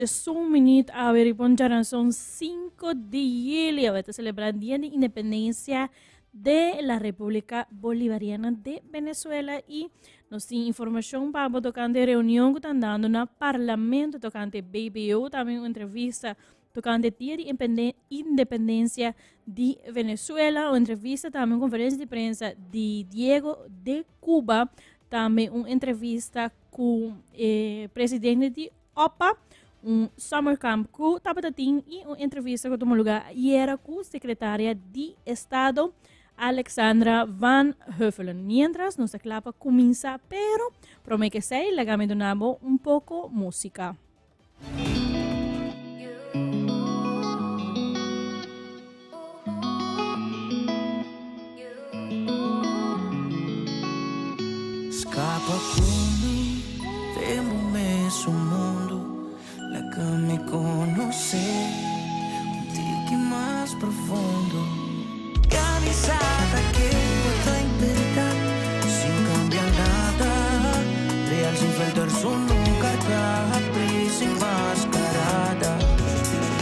Un minuut awe ribon djaranson 5 di juli awe ta celebra Dia di Independencia de la Republica Bolivariana de Venezuela y nos tin informacion pa bo tocante reunion cu ta andando na Parlamento tocante BBO, tambe un entrevista tocante Dia di Independencia di Venezuela, un entrevista tambe un conferencia di prensa di Diego de Cuba, tambe un entrevista cu e presidente di OPA, un summer camp cu tabata tin y un entrevista cu tuma lugar ayera cu secretaria di Estado Alexandra van Huffelen. Mientras nos ta cla pa cuminsa, pero prome que esey laga mi duna bo un poco musica. Scapa cu mi den bo mesun mundo Laga mi conoce un tiki mas profundo Organizada ke bo ta inventa Sin cambia nada Real sin filter su nunca ta habri Sin mascarada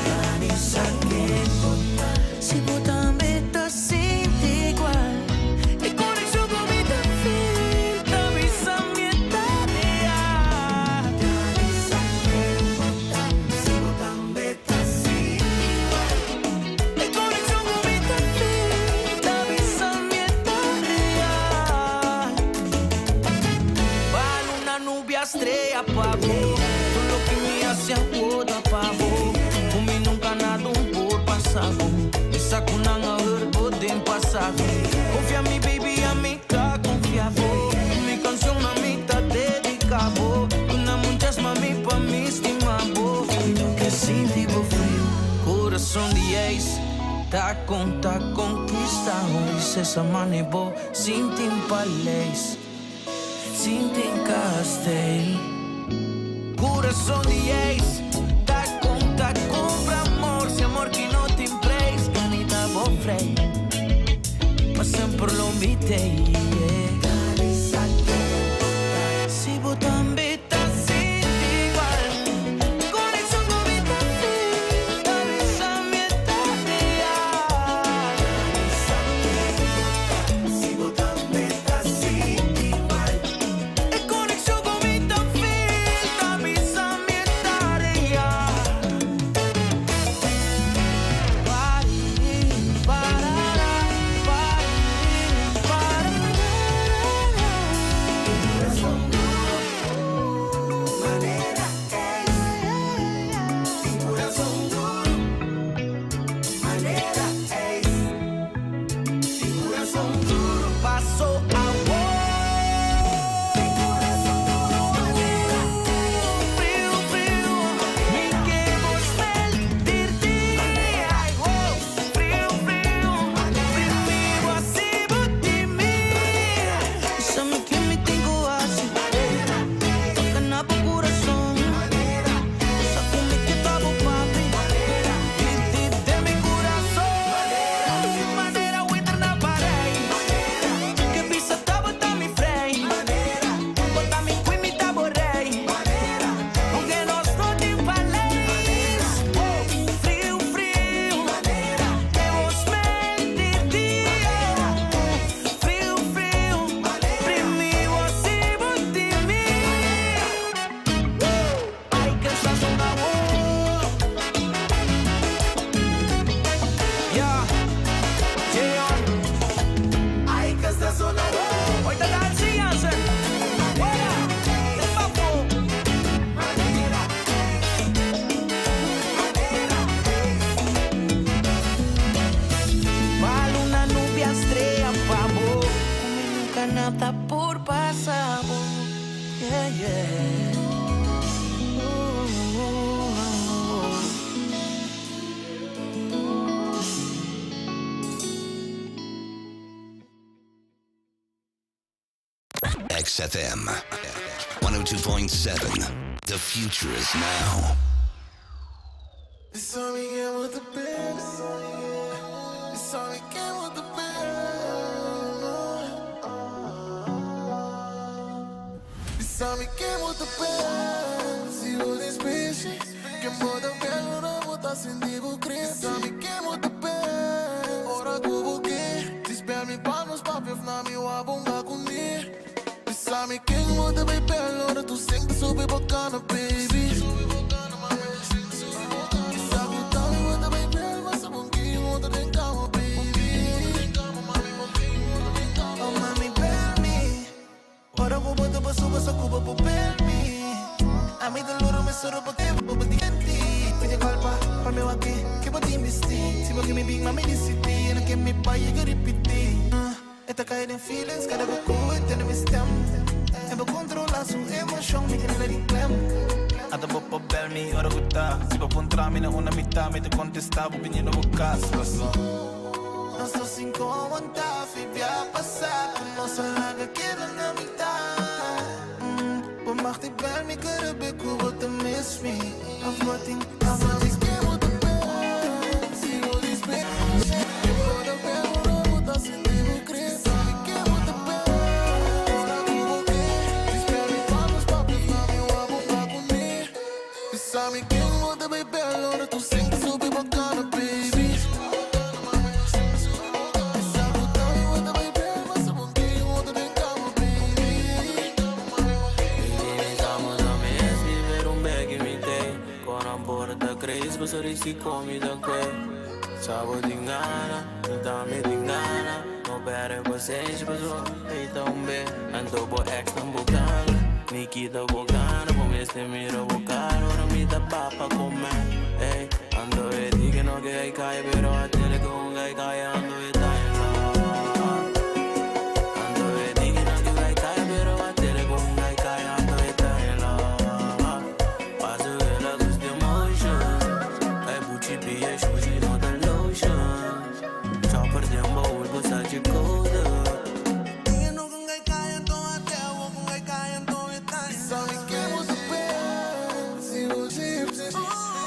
Organiza ke bo ta Si bo tambe ta sinti igual E conexion cu mi ta feel Ta bisa mi e ta real Organiza ke bo ta Si bo tambe ta sinti igual E conexion cu mi ta feel Ta bisa mi e ta real Pa luna nubia strea pa bo Tur loke mi haci awor ta pa bo Cu mi nunca nada un por pasa bo Mi sa cu nan a hurt bo den pasado Confia mi baby ami ta confia bo Mi cancion ami ta dedica bo Duna un chance mami pa mi stima bo Mi no ke sinti bo frio Corazon di ijs Ta con ta conquista Un princesa mane bo Sinti un paleis Sinti un kasteel Corazon di ijs Ta con ta compra amor Si amor ki no tin prijs Ganita bo vrij Pa semper lo mi tey Si bo tambe ta sinti igual Conexion cu mi ta feel Ta bisa mi e ta real Si bo tambe ta sinti igual E conexion cu mi ta feel Ta bisa mi e ta real XFM 102.7. The future is now. Video call pa, pa mi wak ki bo tin bisti. Si bo ke mi bin, mami disidi. No ke mi bai, yega ripiti. E ta kai den feelings, kada be ku e tende mi stem. E bo kontrola su emocion, mi kanela di klem. Ata bo por bel mi ora ku ta. Si bo puntra mi na una mitá, mi ta kontestá bo biniendo bo kas. Paso. Nos dos sin aguanta, fi bia pasa, ku nos a laga keda na mitá. Bo mag di bel mi kada be ku bo ta miss me. Of bo tin, of bo tin ke bo ta bel. Si bo dispe, ke bo ta bel, ora bo ta sinti bo kre. Sabi ke bo ta bel. Sta ku bo ke. Dispera mi pa nos papia, na mi wabo pa kuné. Sabi ke bo ta bel, ora tu sinti subi bacana, baby. Sabi tami bo ta bel, mas sabon ke bo ta den kama, baby. Estamos a mes viver um bag me tem. Quando a porta cresce, você se come da que. Sabo de engana, não tá me de engana. No pere vocês, pessoal, então bem. Ando bo ex tão bocando. Nikita bocando, como este mira bocando. Ora me dá papa comer. Ey, ando de ti que no que hay calle, pero a tele con gai calle, ando de Ando de ti que no que hay calle, pero a tele con gai calle, ando de Paso de la luz de emotion. Ay, buchi pia, shuji no da lotion. Chopper de un baúl, bosa coda. Sabi ke bo ta bel, si bo gypsy.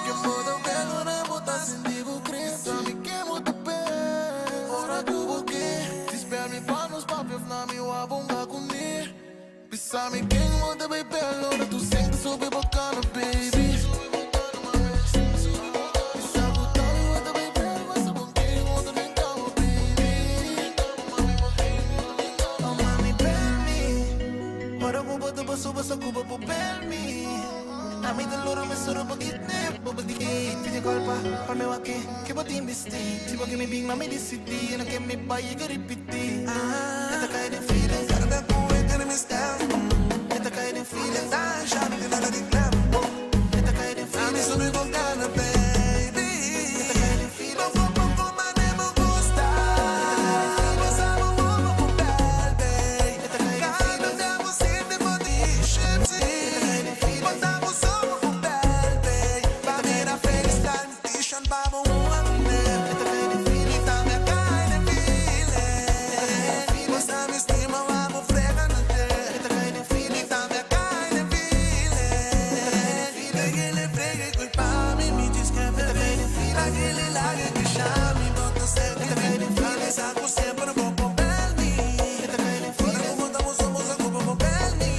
Ke bo ta bel, ora bo ta sinti bo kre. Sabi ke bo ta bel, ora ku bo ke. Dispera mi pa nos papia, na mi wabonga kuné. Sabi ke bo ta bel, ora tu sinti subi bacana, baby. Sabi tami bo ta bel, mas sabon ke bo ta den kama, baby. Oh, mami, bel mi. Ora ku bo ta baso basa ku bo bel mi. Ami ta loro me soro bagit ne bo di video call pa, pa mi wak ke bo tin bisti. Si bo ke mi bin, mami disidi. No ke mi bai, yega ripiti. E ta kai den feelings, Kada be ku e tende mi stem. E ta kai den feelings. Tasha, mi kanela di klem. E ta kai den Ami feelings. subi bocana, baby. E ta kai den feelings. Poco, poco, mane mo gusta. Basta mo mo mo baby. E ta kai den Cada feelings. tempo sempre vou te Botamos somos com baby. Pa mira FaceTime, station pa mo E ta kai den feelings. E também cai den feeling. Basta mi estima, vamos frega na E terra. ta kai den feelings. E também cai den feeling. Aquele frega e culpa mi, mi diz que é bebê. Aquele laga que chame, bota certo. Saco sempre vou com mi. E ta kai den Ora feelings. como estamos somos a culpa com mi.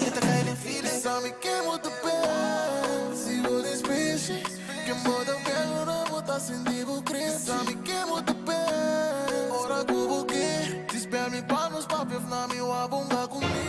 E ta kai den feelings. Sabi ke bo ta bel, si bo despeche. Ke bo ta bel, ora bo ta sinti bo kre. Sabi ke bo ta bel, ora ku bo ke. Dispera mi pa nos papia, na mi wabonga kuné.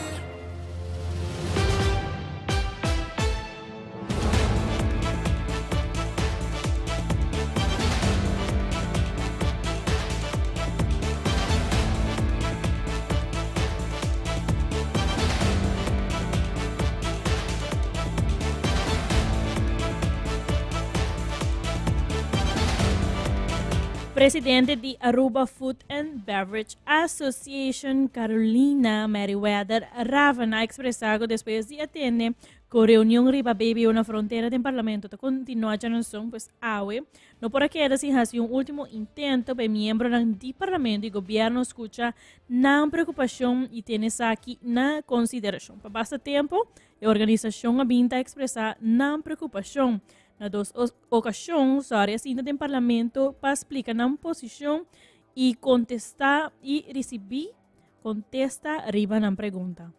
Presidente di Aruba Food and Beverage Association, Carolina Meriwether Ravena, a expresa cu despues di atende cu reunion riba BBO na frontera den Parlamento ta continua djanoson, pues awe no por a keda sin haci un ultimo intento pa e miembronan di Parlamento y Gobierno scucha nan preocupacion y tene esaki na consideracion. Pa basta tempo e organisacion a bin ta expresa nan preocupacion. Na dos ocasion, sorry, a sinta den Parlamento pa splica nan posicion y contesta y ricibi contesta riba nan pregunta.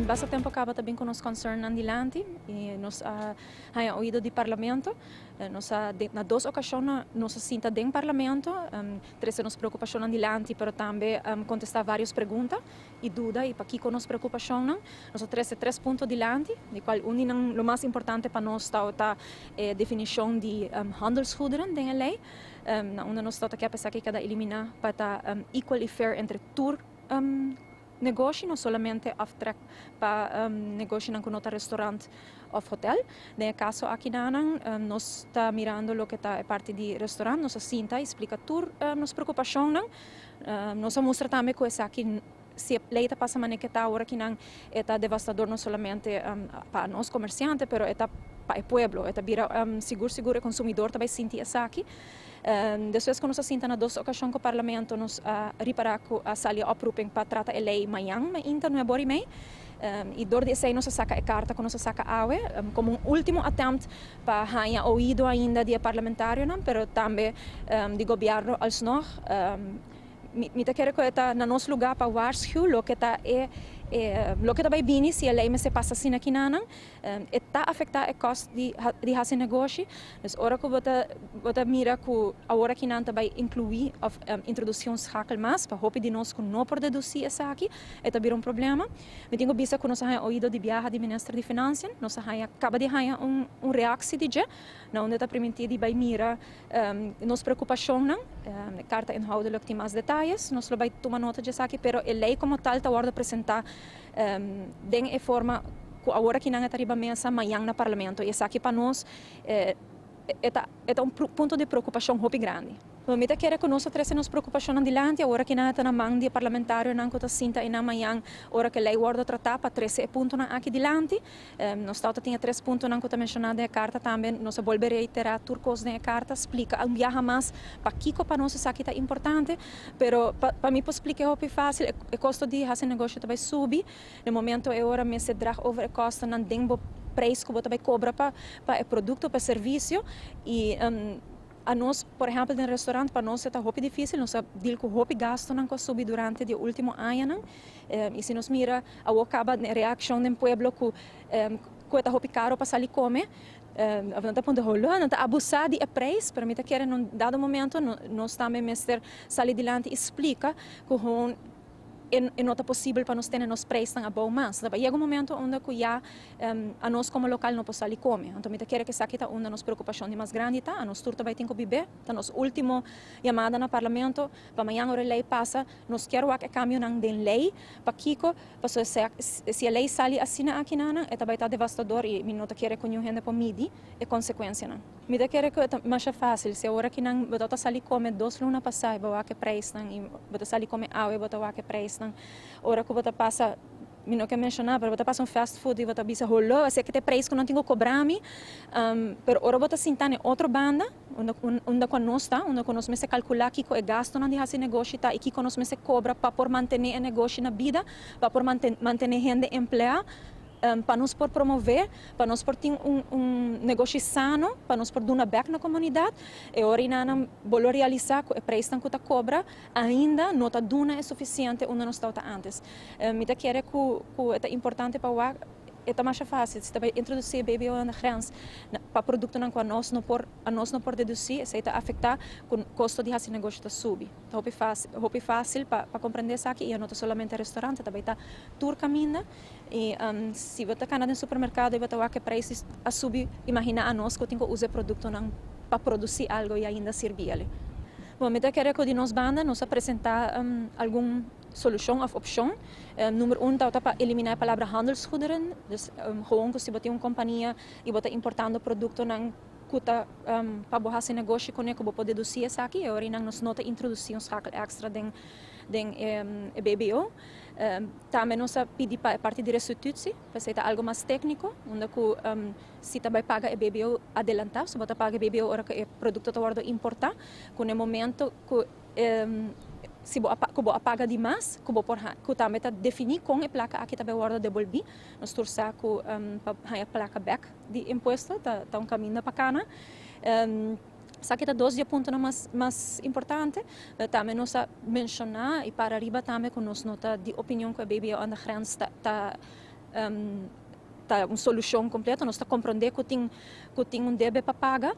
Basta tempo caba tambe cu nos concern dilanti y nos a haya oido di Parlamento. Nos a na dos ocasion nos a sinta den Parlamento, trece nos preocupacion dilanti, pero tambe contesta varios pregunta y duda y pakico nos preocupacion. Nos a trece tres punto dilanti, di cual un lo mas importante pa nos ta definicion di handelsgoederen den ley. Na unda nos ta kier pensa cu keda elimina pa ta equal y fair entre tur negoshi, no solamente aftrek pa negoshi cu no ta restaurant. òf hotèl. Den e kaso akinan nos ta mirando loke ta e parti di restorant, nos a sinta i splika tur nos preokupashonnan. Nos a mustra tambe ku esaki si e lei ta pasa manera ke ta awor akinan e ta devastador no solamente pa nos komersiante pero e ta pa e pueblo, e ta bira sigur sigur e konsumidor ta bai sinti esaki. Despues ku nos a sinta na dos okashon ku parlamento nos a ripará ku a sali e oproeping pa trata e lei mañan mainta nuebe ora i mei i dor di esei nos a saka e karta ku nos a saka awe komo un ultimo atèmt pa haña oido ainda di e parlamentarionan pero tambe di gobièrnu alsnog. Mi ta kere ku e ta na nos lugá pa waarschuw loke ta e loke ta bai bini si e lei mester pasa asina kinanan. E ta afektá e kòst di di hasi negoshi. Dus ora ku bo ta bo ta mira ku awor akinan ta bai inkluí òf introdusí un schakel mas pa hopi di nos ku no por dedusí esaki, e ta bira un problema. Mi tin ku bisa ku nos a haña oido di biaha di Minister di Financiën. Nos a haña kaba di haña un un reaksi di dje na unda e ta primintí di bai mira Nos preocupacionnan, e carta inhoudelijk tin mas detayes, nos lo bay tuma nota di esaki, pero e ley como tal ta wordo presenta den e forma cu awor aki nan e ta riba mesa mañan na Parlamento y esaki pa nos e ta e ta un punto di preocupacion hopi grandi. Mi ta kere cu nos a trece nos preocupacionnan dilanti awor aki nan e ta na man di e parlamentarionan cu ta sinta eynan mañan ora cu e ley wordo trata pa trece e puntonan aki dilanti. Nos tawata tin e tres puntonan ku ta menshoná den e karta tambe. Nos a bolbe reiterá tur kos den e karta, splika un biaha mas pakiko pa nos esaki ta importante. Pero pa mi por splika e hopi fásil, e kosto di hasi negoshi ta bai subi. Den momento e ora mester drag over e kostonan den bo preis ku bo ta bai kobra pa e produkto, pa e servisio. I anos, por ehèmpel den restaurant, pa nos e ta hopi difísil. Nos a deal ku hopi gastonan ku a subi durante di e último añanan. I si nos mira awor kaba den reakshon den pueblo ku ku e ta hopi karo pa sali kome, nan ta puntra holo nan ta abusá di e preis, pero mi ta kere na un dado momento nos tambe mester sali dilanti i splika ku hon e no ta posibel pa nos tene nos preisnan abou mas. Ta yega un momento unda ku ya anos komo lokal no por sali kome. Anto mi ta kere ku esaki ta unda nos preokupashon di mas grandi ta, anos tur ta bai tin ku bibé, ta nos ultimo yamada na parlamento. Pa mañan ora e lei pasa, nos kier wak e kambionan den lei. Pakiko? Pasobra si e lei sali asina aki nanan, e ta bai ta devastador i mi no ta kere ku niun hende por midi e konsekuensianan. Mi ta kere ku e ta masha fásil. Si awor aki nan bo ta sali kome dos luna pasá i bo wak e preisnan i bo ta sali kome awe i bo ta wak e preisnan. Ora ku bo ta pasa. Mi no ke menshoná, pero bo ta pasa un fast food i bo ta bisa, Holó, esei ke ta e preis ku nan tin ku kobra mi. Pero ora bo ta sinta na e otro banda, unda unda ku anos ta, unda ku nos mester kalkulá kiko e gastunan di hasi negoshi ta i kiko nos mester kobra pa por mantené e negoshi na bida, pa por mantené hende empleá, pa nos por promové, pa nos por tin un un negoshi sano, pa nos por duna bèk na komunidat, e ora einan bo lo realisá ku e preisnan ku ta kobra ainda no ta duna e sufisiente unda nos tabata antes. Mi ta kere ku ku e ta importante pa wak, e ta masha fásil si ta bai introdusí e BBO aan de grens pa produktonan ku anos no por anos no por dedusí, esei ta afektá ku kosto di hasi negoshi ta subi. Ta hopi fásil hopi fásil pa pa komprendé esaki i no ta solamente restaurante, ta bai ta tur kaminda i si bo ta kana den supermerkado i bo ta wak e preis a subi, imaginá anos ku tin ku usa e produktonan pa produsí algo i ainda sirbi el. Bon, mi ta kere ku di nos banda nos a presentá algun solushon òf opshon. Number un tabata pa eliminá e palabra handelsgoederen. Dus gewoon ku si bo tin un kompania i bo ta importando produktonan ku ta pa bo hasi negoshi kuné ku bo por dedusí esaki, e ora einan nos no ta introdusí un schakel èkstra den den e BBO. Tambe nos a pidi pa e parti di restitutie, p'esei ta algu mas tékniko, unda ku Si ta bai paga e BBO adelantá, so bo ta paga e BBO ora ku e produkto ta wòrdu importá, ku na e momento ku si bo a ku bo a paga di mas, ku bo por ku tambe ta definí kon e plaka aki ta bai wòrdu debolbí. Nos tur sa ku pa haña plaka bèk di impuesto ta ta un kaminda pa kana. Esaki ta dos di e puntonan mas mas importante. Tambe nos a menshoná i para riba tambe ku nos no ta di opinion ku e BBO aan de grens ta ta Ta un solucion completo, nos ta comprende cu tin cu tin un debe pa paga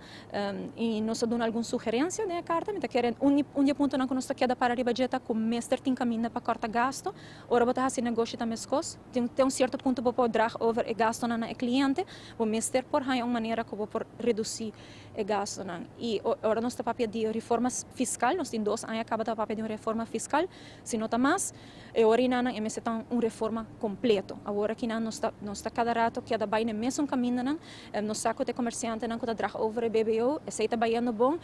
y nos a duna algun sugerencia den e carta. Mi ta kere un un di e puntonan cu nos ta keda para riba dje ta cu mester tin caminda pa corta gasto. Ora bo ta haci negoshi ta mescos, tin te un cierto punto bo por draag over e gastonan na e cliente, bo mester por haña un manera cu bo por reduci e gastonan. Y ora nos ta papia di reforma fiscal, nos tin dos aña caba ta papia di un reforma fiscal, si no ta mas, E orinanan e mester ta un reforma completo. Awor aki nan nos ta nos ta cada rato keda bai na e mesun kamindanan. Nos sa ku ta e komersiantenan ku ta drag over e BBO, esei ta bayendo bon.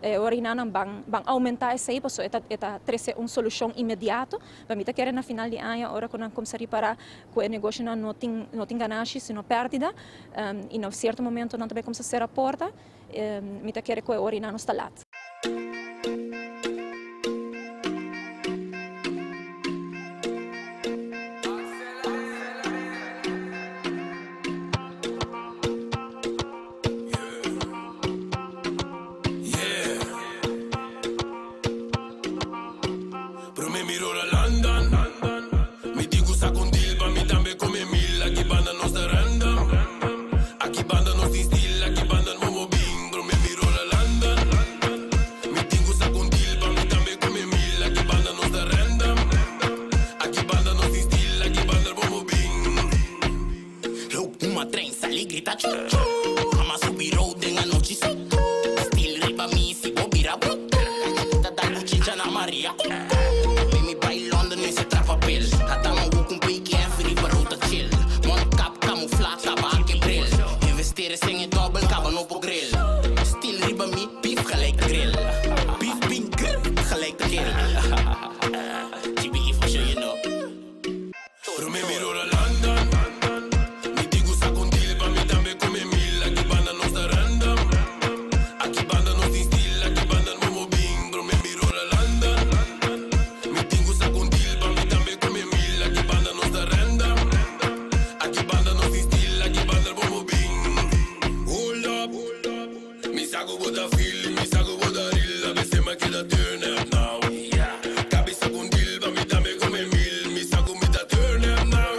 E ora nan ban ban oumentá esei pasobra e ta e ta trese un solushon inmediato. Pa mi ta kere na final di aña ora ku nan kumsa ripará ku e negoshonan no tin no tin ganashi sino pèrdida i na sierto momento nan ta bai kumsa sera porta, mi ta kere ku e ora nan nos ta lat. Prome mi rola London Mi di ku sa kon deal pa mi tambe kome mil Aki banda nos ta random Aki banda nos tin stil Aki banda momo bin Prome mi rola London Mi tin ku sa kon deal pa mi tambe kome mil Aki banda nos ta random Aki banda nos tin stil Aki banda momo bin. Loop huma trein sali grita chuchu Hama subi road den anochi sutu Stil riba mi si bo bira brutu Ta dal buchincha na Maria kuku Mi mi bai London mester tra papel Hata man wok un PKF riba road ta chill Mondkap kamufla kaba ake bril Investeren sen e dobbel kaba no por grill Stil riba mi beef gelijk te grill Beef bin grill gelijk te kill GBE for sure you know. Prome mi rola London Mi tin cu sa con deal pa mi tambe come mil Aki banda nos ta random Aki banda nos tin stil Aki banda momo bin Prome mi rola London Mi tin cu sa con deal pa mi tambe come mil Aki banda nos ta random Aki banda nos tin stil Aki banda momo bin Hold up Mi sa cu bo ta feel Mi sa cu bo ta real A veces mi a keda turn up now Cabeza con deal pa mi tambe come mil Mi sa cu mi ta turn up now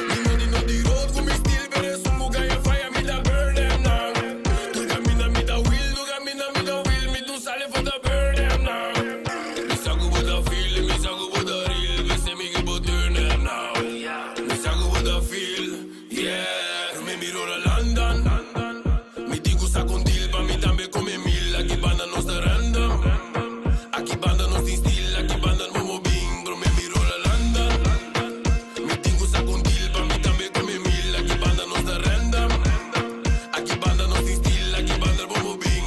Mi no di no di road cu mi steel Pero esun cu caya faya mi ta burn them now Tur caminda mi ta wheel Tur caminda mi ta wheel Mi tu sali for ta burn them now Mi sa cu bo ta feel Mi sa cu bo ta real P'esei mi ke bo turn up now Mi sa cu bo ta feel Yeah, mi miro na London Mi tin cu sa con deal pa mi tambe come mil Aki banda nos ta random Aki banda nos tin stil Aki banda momo bin Bro mi miro na London Mi tin cu sa con deal pa mi tambe come mil Aki banda nos ta random Aki banda nos tin stil Aki banda momo bin.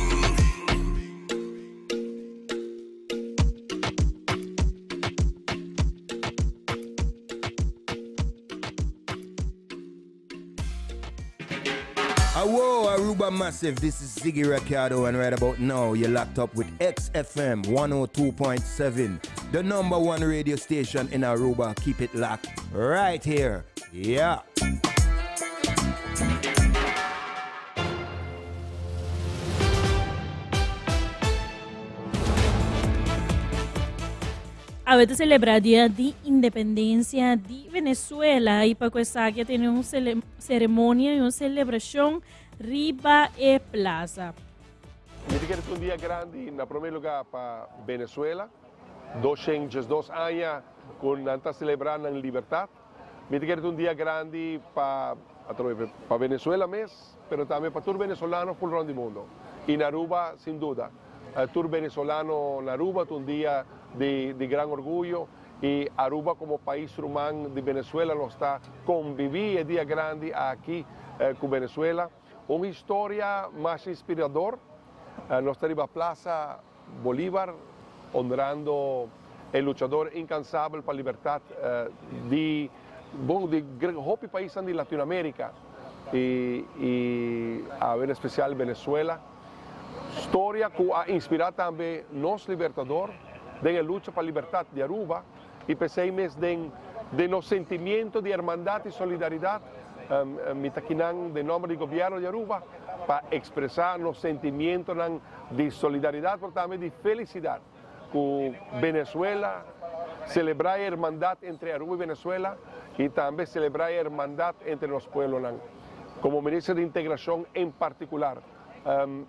Awo, Aruba Massive, this is Ziggy Ricardo, and right about now, you're locked up with XFM 102.7, the number one radio station in Aruba. Keep it locked right here. Yeah. Awe ta celebra dia di independencia di Venezuela y pa cu esaki a tene un ceremonia y un celebracion riba e plaza. Mi ta kere ta un dia grandi na prome lugar pa Venezuela, 202 aña cu nan ta celebra nan libertad. Mi ta kere ta un dia grandi pa atrobe pa Venezuela mes, pero tambe pa tur venezolano full rond di mundo. Y na Aruba sin duda. Tur venezolano na Aruba ta un dia di di gran orguyo y Aruba como pais ruman di Venezuela nos ta convivi e dia grandi aki cu Venezuela. Un historia mas inspirador, nos ta riba Plaza Bolívar honrando e luchador incansabel pa libertad di bon di hopi paisnan di Latinoamerica y y awe en especial Venezuela. Storia cu a inspira tambe nos Libertador den e lucha pa libertad di Aruba y p'esey mes den den nos sentimiento di hermandad y solidaridad mi ta kinan den nomber di Gobierno di Aruba pa expresa nos sentimientonan di solidaridad pero tambe di felicidad cu Venezuela, celebra e hermandad entre Aruba y Venezuela y tambe celebra e hermandad entre nos pueblonan. Como Minister di Integracion en particular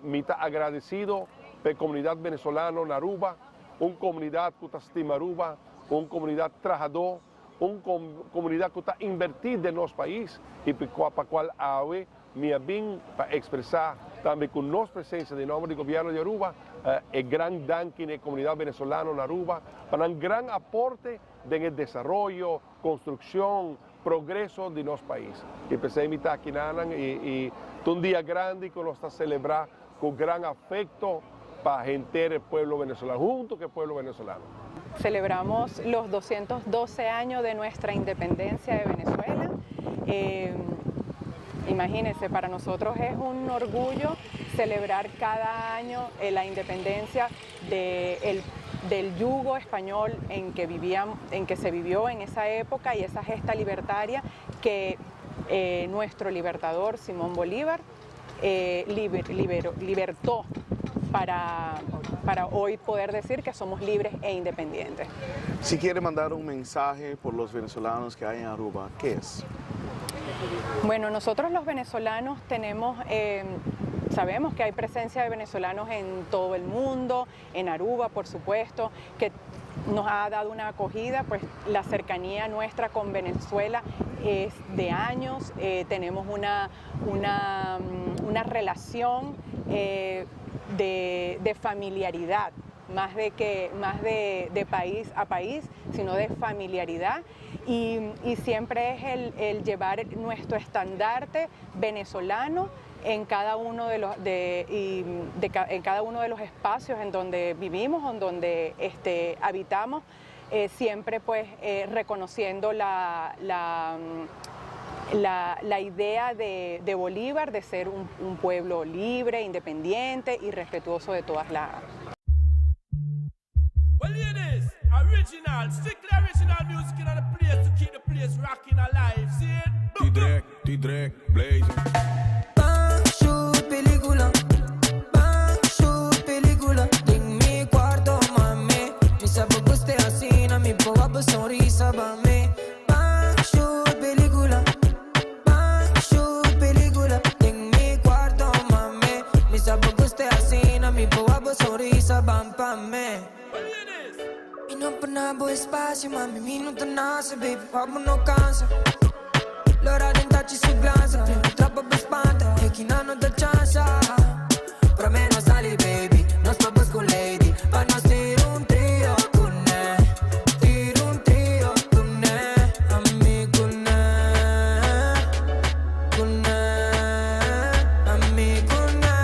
mi ta agradecido p'e comunidad venezolano na Aruba, un comunidad cu ta stima Aruba, un comunidad trahador, Un comunidad cu ta inverti den nos pais y pa cual awe mi a bin pa expresa tambe cu nos presencia den nomber di Gobierno di Aruba e gran danki na e comunidad venezolano na Aruba pa nan gran aporte den e desaroyo, construccion, progreso di nos pais. Y p'esey mi ta aki nanan y y ta un dia grandi cu nos ta celebra cu gran afecto pa henter e pueblo venezolano, hunto cu e pueblo venezolano. Celebramos los 212 años de nuestra independencia de Venezuela. Eh, imagínense, para nosotros es un orgullo celebrar cada año eh, la independencia de del yugo español en que, vivían, en que se vivió en esa época y esa gesta libertaria que eh, nuestro libertador Simón Bolívar eh, libertó para, para hoy poder decir que somos libres e independientes. Si quiere mandar un mensaje por los venezolanos que hay en Aruba, ¿qué es? Bueno, nosotros los venezolanos tenemos, eh, sabemos que hay presencia de venezolanos en todo el mundo, en Aruba, por supuesto, que nos ha dado una acogida, pues la cercanía nuestra con Venezuela es de años, eh, tenemos una, una, mm, una relación eh, de, de familiaridad, más de, que, más de, de país a país, sino de familiaridad. Y, y siempre es el, el llevar nuestro estandarte venezolano en cada uno de los, de, y de en cada uno de los espacios en donde vivimos, en donde este, habitamos, eh, siempre pues eh, reconociendo la, la, mm, la, la idea de, de Bolívar de ser un, un pueblo libre, independiente y respetuoso de todas las, Well, ladies, original, strictly original music in the place to keep the place rocking alive. See it? T-Drek, T-Drek, Blaze. Bang, shoot, pelicula. Bang, shoot, pelicula. Den mi cuarto, mami. Mi sa bo gusta asina, mi por wak sonrisa pa mi. Bang, shoot, pelicula. Bang, shoot, pelicula. Den mi cuarto, mami. Mi sa bo gusta asina, mi por wak sonrisa pa mi. Mi no por bo espacio, mami, mi no ta nace, baby, pa no cansa. Lora den tachi su glanza, primo troppo per spanta, e chi non da chance. Pra me no sali, baby, nos pa busca un lady, pa nos tira un trio cu ne, tira un trio cu ne, ami cu ne, cu ne, ami cu ne,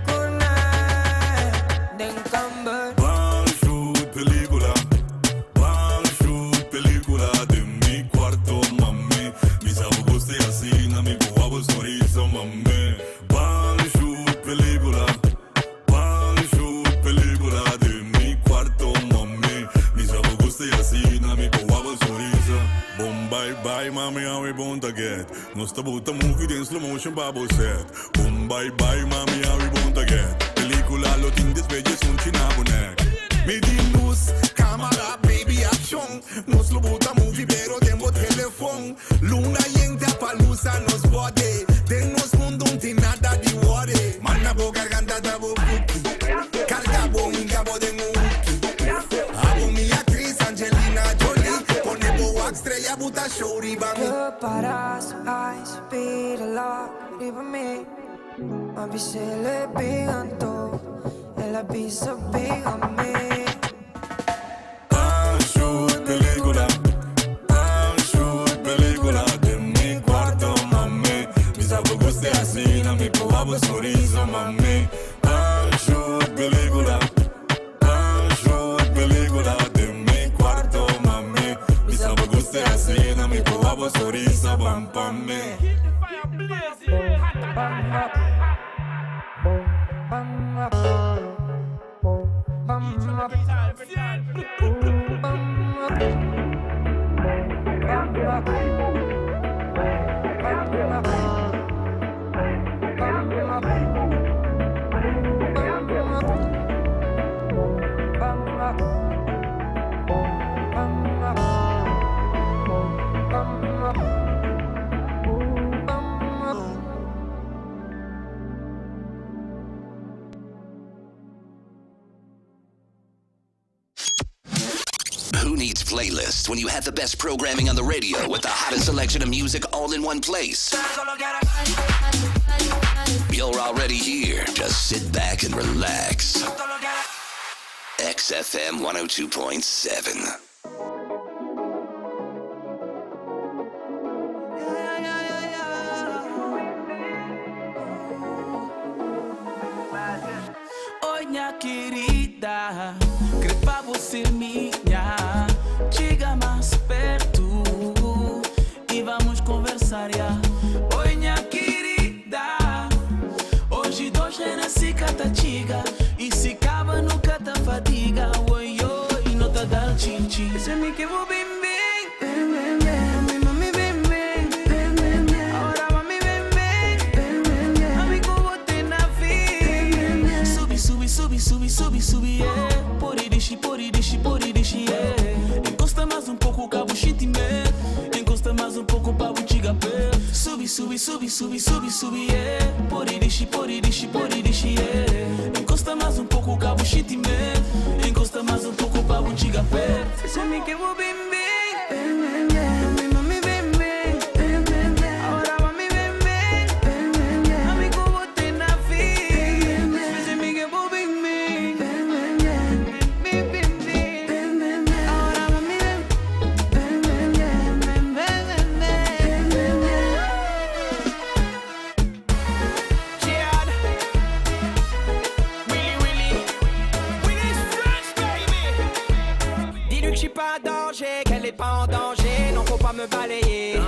cu ne, den camber. Ban shoot pelicula, ban shoot pelicula den mi cuarto, mami. Mi sa bo gusta asina, mi por wak bo sonrisa, mami. Ban shoot pelicula, ban shoot pelicula den mi cuarto, mami. Mi sa bo gusta asina, mi por wak bo sonrisa. Bom bye bye, mami, how we bon ta get. Nos ta buta movie den slow motion pa bo set. Boom bye bye, mami, how we bon ta get. Pelicula lo tin despues un china bonek. Mi di luz, camera, baby, action. Nos lo buta movie, pero den bo telefon. Luna yen ta pa lusa nos body. Den nos mundo no tin nada di worry. Mana bo garganta da bo cookie. Carga bo inga bo den un hooky. Abo mi actriz Angelina Jolie. Pone bo wax estrella buta show riba mi. Para su eyes, pide la riba mi. Ma se le piganto, el aviso pígame. Ban shoot pelicula, ban shoot pelicula den mi cuarto, mami. Mi sa bo gusta asina, mi por wak bo sonrisa, mami. Ban shoot pelicula, ban shoot pelicula den mi cuarto, mami. Mi sa bo gusta asina, mi por wak bo sonrisa, bam pa mi. Keep the fire blazing. Hot, hot, hot, hot, hot. Each and every time. See it? Who needs playlists when you have the best programming on the radio with the hottest selection of music all in one place? You're already here. Just sit back and relax. XFM 102.7. minha querida, Kre pa bo ser minha. Chega mais perto e vamos conversar. Yeah. Oi, minha querida, hoje dois renasce catachiga e se acaba nunca tá fadiga. Oi, oi, não tá dando tchim Esse é mi que vou bem, bem, bem, bem, bem. Mami, mami, bem, bem, bem, bem, bem. Ahora mami, bem, bem, bem, bem, bem. Mami, como te na fi. Subi, subi, subi, subi, subi, subi, yeah. Pori dishi, pori dishi, pori dishi, yeah. Encosta mais um pouco, cabo shitime. Encosta mais um pouco, pabo chiga pé. Subi, subi, subi, subi, subi, subi, yeah. Pori dishi, pori dishi, pori dishi, yeah. Encosta mais um pouco, cabo shitime. Encosta mais um pouco, pabo chiga pé. Esse é mi que vou bem, bem, bem, bem, bem. Mami, mami, bem, bem, bem, bem, bem. Ahora mami, bem, bem, bem, bem, bem. Mami, como te na fi. Esse é mi que vou bem, bem, bem, bem, bem. Bem, bem, bem, bem, bem, bem. Ahora mami, bem, bem, bem, bem, bem, bem, bem, bem, bem, Chad, Willy Willy, Willy's French baby. Dis-lui que je suis pas en danger, qu'elle est pas en danger, non faut pas me balayer.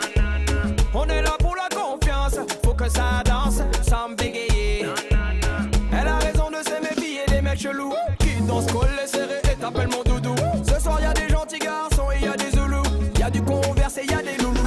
On est là pour la confiance, faut que ça danse sans me bégayer. Elle a raison de se méfier des mecs chelous qui dansent collés serrés et t'appellent mon doudou. Ce soir y a des gentils garçons et y a des zoulous, y a du converse et y a des loulous.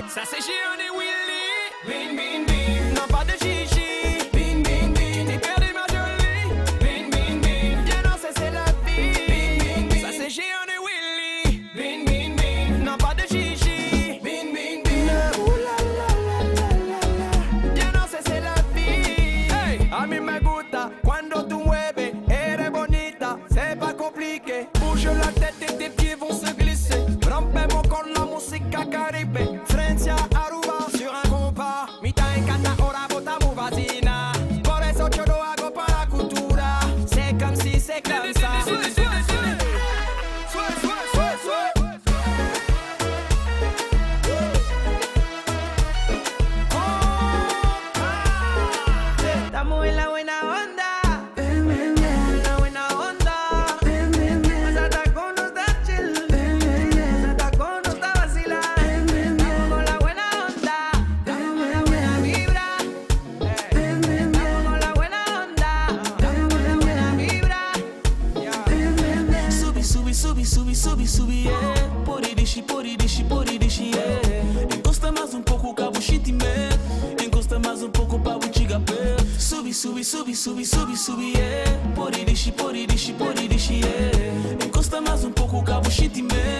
Ça c'est Gion et Willy, bin bin bin, non pas de chichi, bin bin bin, t'es perdu ma jolie, bin bin bin, viens danser c'est la vie, bin bin bin, ça c'est Gion et Willy, bin bin bin, non pas de chichi, bin bin bin, ouh la la la la la la, viens danser c'est la vie, hey, a mí me gusta cuando tú mueves, eres bonita, c'est pas compliqué, bouge la tête et tes pieds vont se glisser, rompemos con la música caribe, Francia, Aruba, sur un compas, mitad encanta, ahora botamos vacina, por eso yo lo hago para la cultura, c'est comme si, c'est comme ça. Estamos en la buena onda. En la buena onda. Esa con nos da chill. Esa con nos da vacila. Estamos con la buena onda. Estamos con la buena vibra. Estamos con la buena onda. Estamos con la buena vibra. Subi, subi, subi, subi, subi, subi, yeah. Pori dishi, pori dishi, pori dishi, yeah. Encosta mais um pouco, cabo shitime. Encosta mais um pouco, pabo chiga pé. Subi, subi, subi, subi, subi, subi, yeah. Pori dishi, pori dishi, pori dishi, yeah. Encosta mais um pouco, cabo shitime.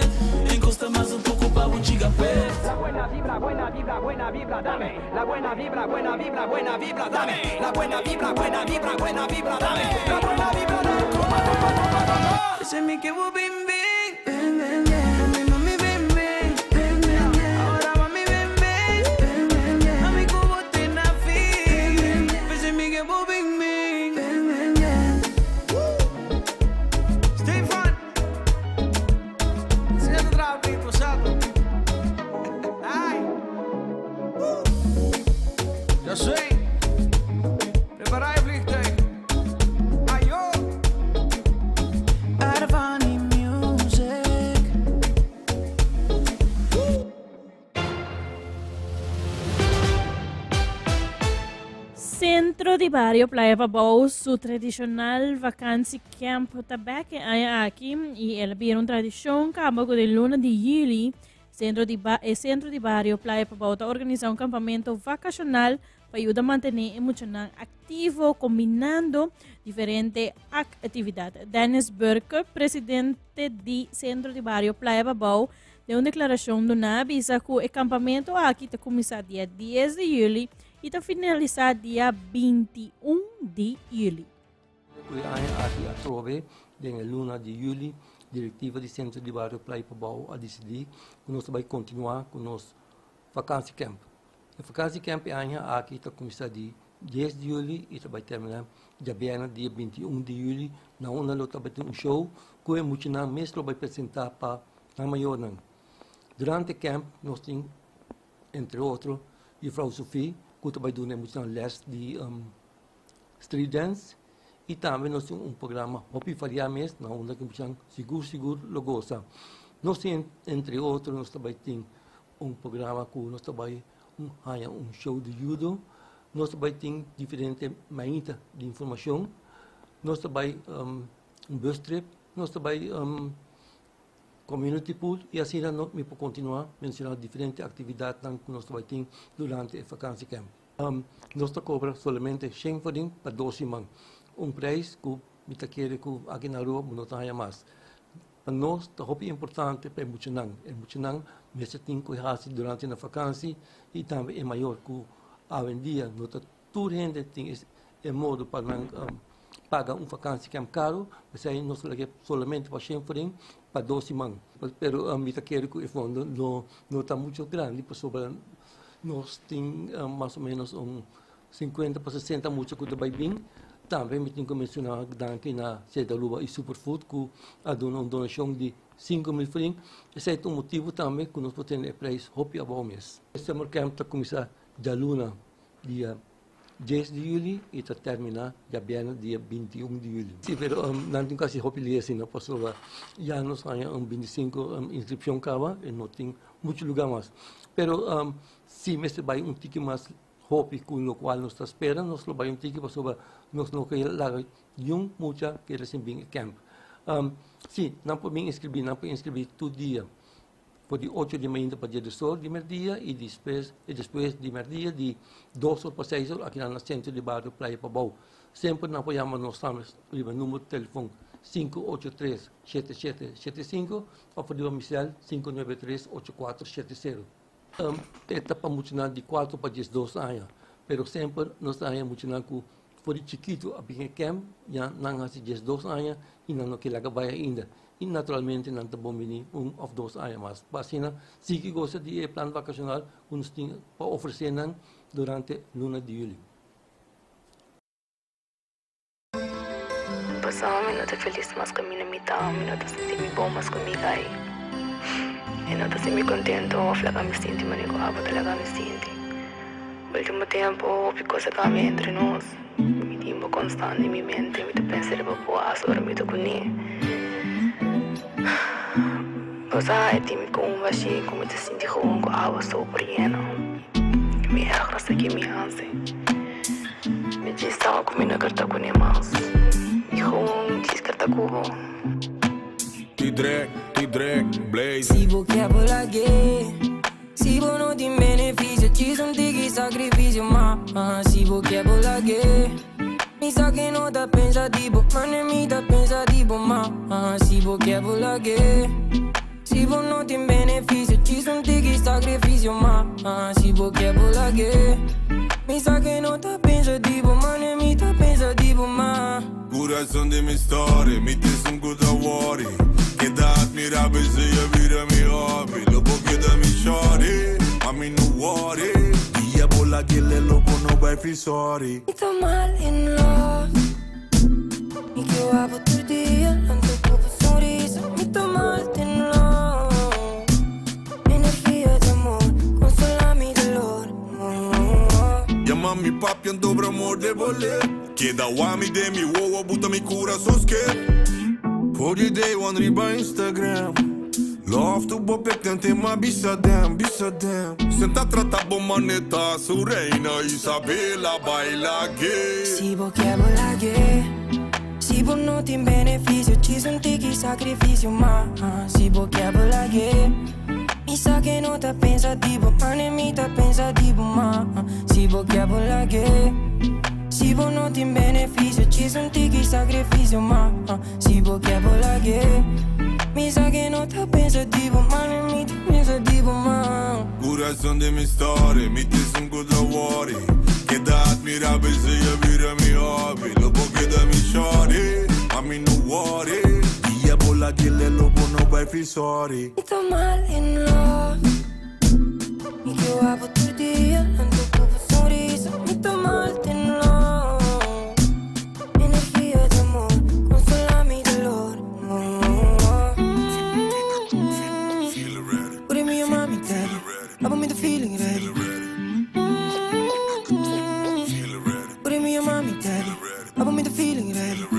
Encosta mais um pouco, pabo chiga pé. La buena vibra, buena vibra, buena vibra, dame. La buena vibra, buena vibra, buena vibra, dame. La buena vibra, buena vibra, buena vibra, dame. La buena vibra, dame. Toma, toma, toma, toma. Ese es mi que vos bim bim. Bim, bim, bim. Mami, mami, bim, bim. Bim, bim, bim. Ahora mami, bim, bim. Bim, bim, bim. Mami, como te nací. Ese es mi que vos bim bim. Bim, bim, bim. Stefan. Zet het raam niet, Sato. Ai. Dat is Preparar je vliegtuig. Ajo. Arvani Music. Centro di Bario Playa Pabou su tradicional vakantie camp ta bek e aña aki y el a bira un tradicion caba cu den luna di juli Centro di ba e Centro di Bario Playa Pabou ta organisa un campamento vacacional pa yuda mantene e muchanan activo combinando diferente actividad. Dennis Burke, presidente di Centro di Bario Playa Pabou, den un declaracion duna a bisa cu e campamento aki ta cuminsa dia dies di juli y ta finalisa dia 21 di juli. Cu e aña aki atrobe den e luna di juli directiva di Centro di Bario Playa Pabao a dicidi cu nos ta bay continua cu nos vakantie camp. E vakantie camp e aña aki ta cuminsa di dies di juli y ta bay termina djabièrnè dia 21 di juli na unda lo ta bay tin un show cu e muchanan mes lo bay presenta pa nan mayornan. Durante e camp nos tin entre otro Juffrouw Sophie cu ta bay duna e muchanan les di street dance. I tambe nos tin un programa hopi variá mes na unda ku muchanan sigur sigur lo gosa. Nos tin entre otro nos ta bai tin un programa ku nos ta bai haña un show di judo, nos ta bai tin diferente mainta di informashon, nos ta bai un bus trip, nos ta bai community pool y asina no mi por continua menciona diferente actividadnan cu nos ta bay tin durante e vakantie camp. Nos ta cobra solamente shen florin pa dos siman, un prijs cu mi ta kere cu aki na Aruba bo no ta haya mas. Pa nos ta hopi importante pa e muchanan, e muchanan mester tin cu haci durante nan vakantie y tambe e mayor cu awendia no ta Tur hende tin e modo pa nan paga un vakantiecamp caro, p'esei nos ta lag'é solamente pa shen florin pa dos siman. Pero mi ta kere cu e fondo no ta mucho grandi pasobra nos tin mas o menos un cincuenta pa sesenta mucha cu ta bay bin. Tambe mi tin cu menciona danki na Cede Aruba y Superfood cu a duna un donacion di 5000 florin. Esei ta un motibo tambe cu nos por tene e prijs hopi abao mes. E summer camp ta cuminsa djaluna dia dies di juli y ta termina djabièrnè dia 21 di juli. Si, pero nan tin casi hopi lia asina pasobra ya nos haña un 25 inscripcion caba y no tin mucho lugar mas. Pero si mester bay un tiki mas hopi cu locual nos ta spera, nos lo bay un tiki pasobra nos no ke laga niun mucha keda sin bin e camp. Si, nan por bin inscribi, nan por inscribi tur dia. For di ocho di mainta pa dies or di merdia y despues y despues di merdia di dos or pa seis or akinan na centro di bario Playa Pabou. Semper nan por yama nos tambe riba numero di telefon 583 7775 of riba mi cel 593 8470. E ta pa muchanan di cuatro pa diesdos aña, pero semper nos ta haña muchanan cu for di chikito a bin e camp ya nan haci 12 aña y nan no ke laga bay ainda. Y naturalmente nan ta bon bini un of dos aña mas pa asina sigui gosa di e plan vacacional cu nos tin pa ofrece nan durante luna di juli. Pasá mi no ta felis mas ku mi na mi ta, mi no ta sinti mi bon mas ku mi gai. E no ta hasi mi kontento òf laga mi sinti manera ku abo ta laga mi sinti. Ultimo tempu hopi kos a kambia entre nos. Mi tin bo konstant den mi mente, mi ta pensa riba bo as ora mi ta kuné. Bo sa e tin mi ku un bashí ku mi ta sinti gewoon ku awa super yena. Mi erg ta ki mi hasi. Mi djis sa ku mi no ker ta kuné mas. Mi gewoon djis ker ta ku bo. Ti drek, ti drek, blaze. Si bo ke bo lag'é Si bo no tin benefisio Djis un tiki sakrifisio Ma si bo ke bo lag'é Mi sa ke no ta pensa di bo Mane mi ta pensa di bo Ma si bo ke bo lag'é Si bo no tin benefisio Djis un tiki sakrifisio Ma si bo ke bo lag'é Mi sa ke no ta pensa di bo Mane mi ta pensa di bo Ma. Corazon di mi story, mi tin sun cu ta worry. Keda admirabel si e bira mi hobby. Lo bo keda mi shorty, ma mi no worry. Dia bo lag'e lo bo no bay feel sorry. Mi ta mal in love Mi ke wak bo tur dia Lanto ku bo sonrisa Mi ta mal den love Energia di amor Konsola mi dolor Yama mi papi anto bra morde bo lip. Keda wak mi den mi wowo buta mi kurason skip. For di day one riba Instagram. Love to bo pek te ma bisa dem, bisa dem. Senta trata bo maneta su reina Isabela baila gay. Si bo ke bo lag'é Si bo no tin benefisio Djis un tiki sakrifisio Ma si bo ke bo lag'é Mi sa ke no ta pensa di bo Mane mi ta pensa di bo Ma si bo ke bo lag'é Si bo no tin benefisio Djis un tiki sakrifisio Ma si bo ke bo lag'é Mi sa ke no ta pensa di bo Mane mi ta pensa di bo Ma. Corazon di mi story, mi tin sun cu ta worry. Keda admirabel si e bira mi hobby. Lo bo keda mi shorty, ma mi no worry. Dia bo lag'e lo bo no bay feel sorry. Mi ta mal in love Mi ke wak bo tur dia Anto ku bo sonrisa Mi ta mal den love Energia di amor Konsola mi dolor Ora mi yama mi daddy Abo mi ta feeling ready Ora mi yama mi daddy Abo mi ta feeling ready.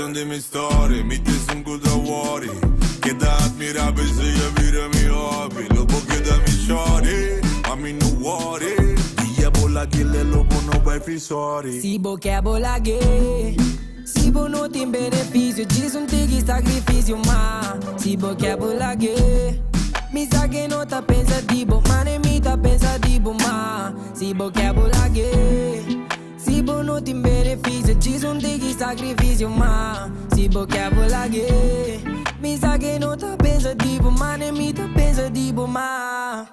Esun di mi story, mi ta esun ku ta worry. Keda admira p'esei a bira mi hobby. Lo bo keda mi shorty, ma mi no worry. Dia bo lag'e lo bo no bai feel sorry. Si bo ke bo lag'e Si bo no tin benefisio Djis un tiki sakrifisio Ma si bo ke bo lag'e Mi sa ke no ta pensa di bo Mane mi ta pensa di bo Ma si bo ke bo lag'e Si bo no tin benefisio Djis un tiki sakrifisio Ma si bo ke bo lag'e Mi sa ke no ta pensa di bo Mane mi ta pensa di bo Ma.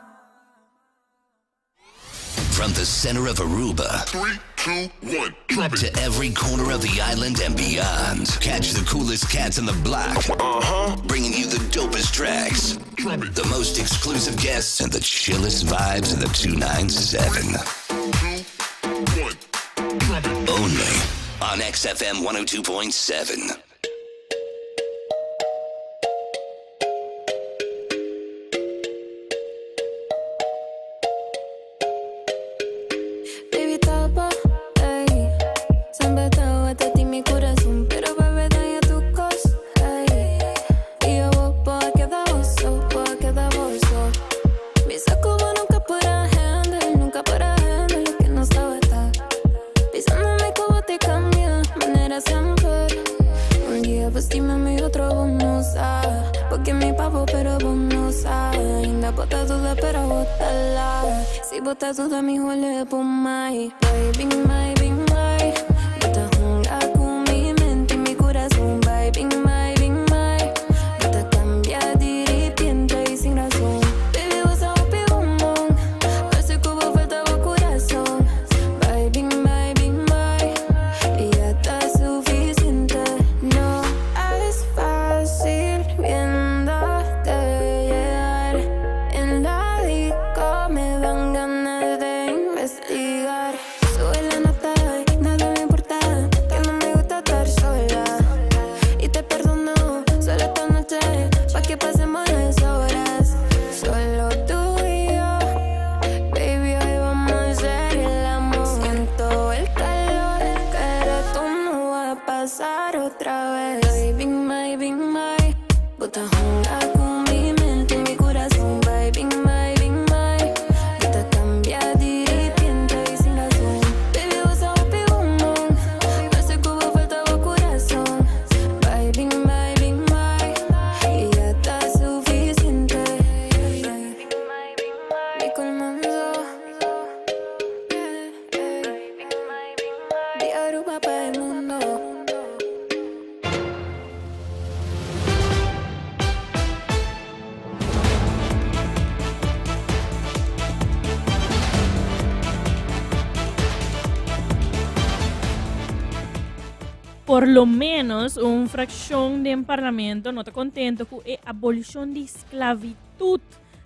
From the center of Aruba. 3, 2, 1, drop it. To every corner of the island and beyond. Catch the coolest cats on the block. Uh-huh. Bringing you the dopest tracks. Drop it. The most exclusive guests and the chillest vibes in the 297. 2, 1, drop it. Only on XFM 102.7. Baby, tapa, ey. Semper tabata tin mi curason, pero bebe daña tu cos, ey. Y yo bo a keda bo so, bo a keda bo so. Mi sa cu bo nunca por a handle, nunca por a handle loke nos tabata. Bisándome cu bo te cambia, manera semper. Un dia bo stima mi, otro bo no sa. Bo ke mi pa bo, pero bo no sa. Ainda bo ta duda, pero bo ta la. Si bo ta duda, mi hole bo mai. Bai, bin mai, bin mai. Bo ta hunga cu mi mente y mi curazon. Bai, bin mai, bin mai. Bo ta cambia di ripiente y sin razon. Baby, bo sa hopi bombon. Parece cu bo falta bo curazon. Bai, bin mai, bin mai. Y ya ta suficiente. No es fácil viéndote llegar. En la disco me dan ganas de investigar. Sube la nota, nada me importa. Que no me gusta estar sola. Y te perdono solo esta noche. Pa' que pasemos las horas. Solo tú y yo. Baby, hoy vamos a hacer el amor. Siento el calor, pero tú no vas a pasar otra vez. Baby, my, be my. Bo ta hunga cu mi mente y mi curazon. Baby, my, be my. Bo ta cambia di ripiente y sin razon. Baby, bo sa hopi bombon. Parece cu bo falta bo curazon. Baby, my, be my. Y ya ta suficiente. Mi colmando. Di Aruba pa e mundo. Por lo menos un fraccion den parlamento no ta contento cu e abolicion di sclavitud.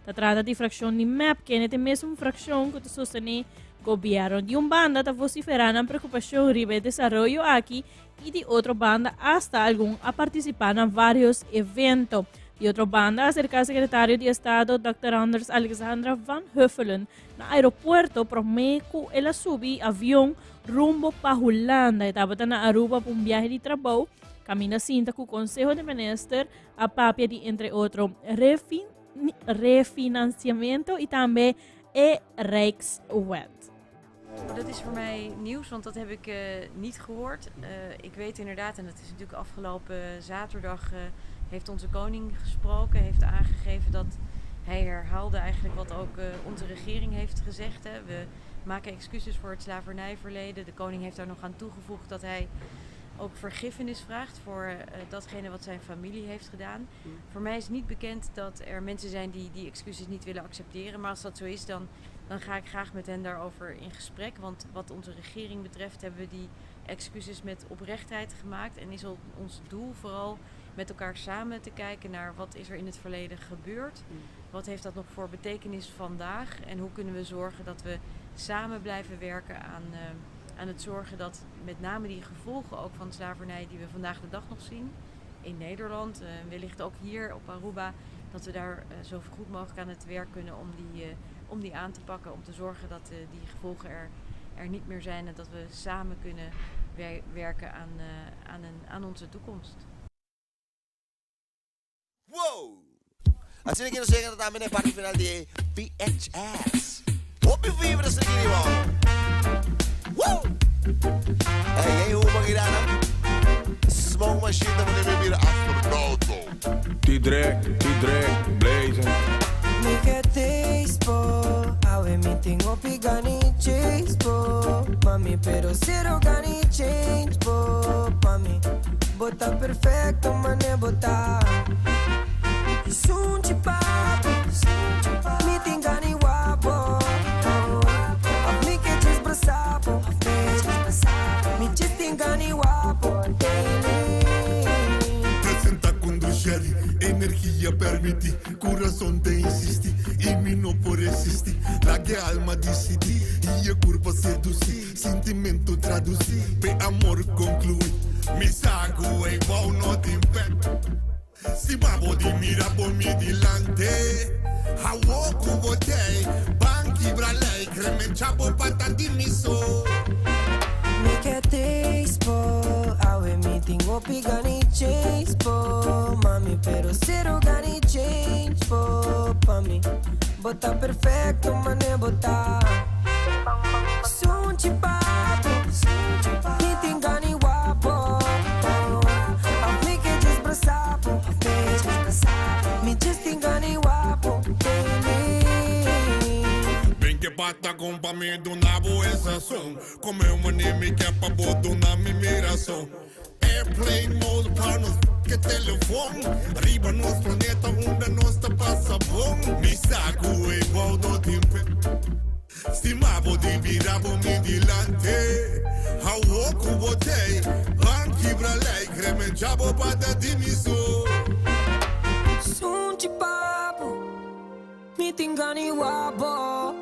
Ta trata di fraccion di mep, kende ta e mesun fraccion cu ta sostene gobierno. Di un banda ta vocifera nan preocupacion riba e desaroyo aki y di otro banda hasta algun a participa na varios evento. Di otro banda a acerca secretario di Estado Dòkter Anders Alexandra van Huffelen na aeropuerto prome cu el a subi avion rumbo pa Hulanda. E tabata na Aruba pa un biahe di trabou caminda sinta cu Conseho di Minister a papia di entre otro refinanciamento y tambe e Rijkswet. Dat is voor mij nieuws, want dat heb ik uh, niet gehoord. Uh, ik weet inderdaad, en dat is natuurlijk afgelopen zaterdag, uh, heeft onze koning gesproken, heeft aangegeven dat hij herhaalde eigenlijk wat ook onze regering heeft gezegd. Hè. We maken excuses voor het slavernijverleden. De koning heeft daar nog aan toegevoegd dat hij ook vergiffenis vraagt voor uh, datgene wat zijn familie heeft gedaan. Mm. Voor mij is niet bekend dat er mensen zijn die die excuses niet willen accepteren. Maar als dat zo is, dan, dan ga ik graag met hen daarover in gesprek. Want wat onze regering betreft hebben we die excuses met oprechtheid gemaakt. En is ons doel vooral met elkaar samen te kijken naar wat is er in het verleden gebeurd. Mm. Wat heeft dat nog voor betekenis vandaag? En hoe kunnen we zorgen dat we samen blijven werken aan, uh, aan het zorgen dat met name die gevolgen ook van de slavernij die we vandaag de dag nog zien in Nederland, uh, wellicht ook hier op Aruba, dat we daar uh, zo goed mogelijk aan het werk kunnen om die, uh, om die aan te pakken, om te zorgen dat die gevolgen er, er niet meer zijn en dat we samen kunnen werken aan, aan, een, aan onze toekomst. Wow! Asina ki nos yega na tambe na e parti final di e VHS. Hopi vibra asina ki riba. Woo! Hey, hey, hoe mag irana? Smoke machine ta pone mi bira astronauta. T-Drek, T-Drek, blazing. Mi ke taste po Awe mi tin hopi gani chase po Mami pero zero gani change po Mami bo ta perfecto mane bo ta Sunchi papi Mi tin gani wapo Of mi ke djis brasa bo Mi djis tin gani wapo daily. Presenta con Sherry, energia permiti, corazon ta insisti y mi no por resisti. Laga e alma dicidi y e curpa seduci, sintimento traduci, p'e amor conclui. Mi sa cu ey bou no tin pet, si babo di mira bo mi dilante. Awo cu bo tey, ban kibra ley, creme chabo pata di mi so. Mi ke taste po Awe mi tin hopi gani chase po Mami pero zero gani change po Pa mi bo ta perfecto mane bo ta Sunchi papi Mi tin gani wapo Of mi ke djis brasa bo Mi djis tin gani wapo daily. Ben ke pata con pa mi duna bo e sazon Come un mane mi ke pa bo duna mi mirason Airplane mode pa nos ke telefon Riba nos planeta unda nos ta pasa bon Mi sa cu e bou no tin pe Stima bo di bira bo mi dilante Awo cu bo tey ban kibra ley Kremencha bo pata di mi so. Sunchi papo Mi tin gana wak bo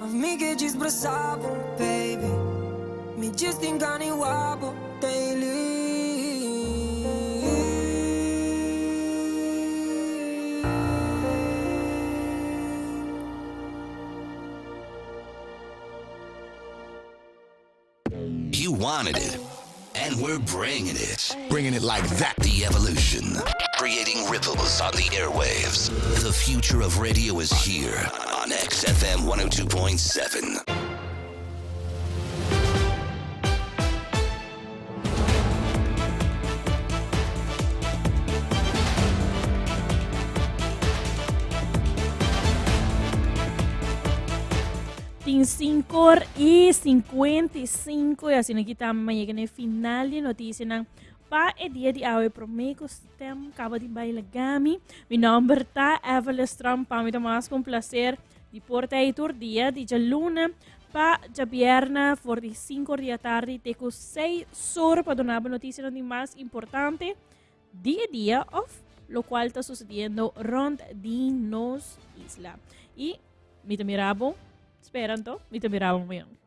Of mi ke djis brasa bo, baby Mi djis tin gana wak bo daily. You wanted it, and we're bringing it. Bringing it like that. The evolution. Creating ripples on the airwaves. The future of radio is here on XFM 102.7. Tin 5 or y 55 y asina ki ta yega na e final di noticianan pa e dia di awe prome ku stem kaba di baila gami. Mi nomber ta Evelyn Stram, pa mi ta mas ku un placer di por ta tur dia di djaluna pa djabierna for di 5 or di atardi te ku 6 or pa duna bo noticianan di mas importante di e dia of locual ta sucediendo rond di nos isla. Y mi ta mira bo, spera anto, mi ta mira bo mañana.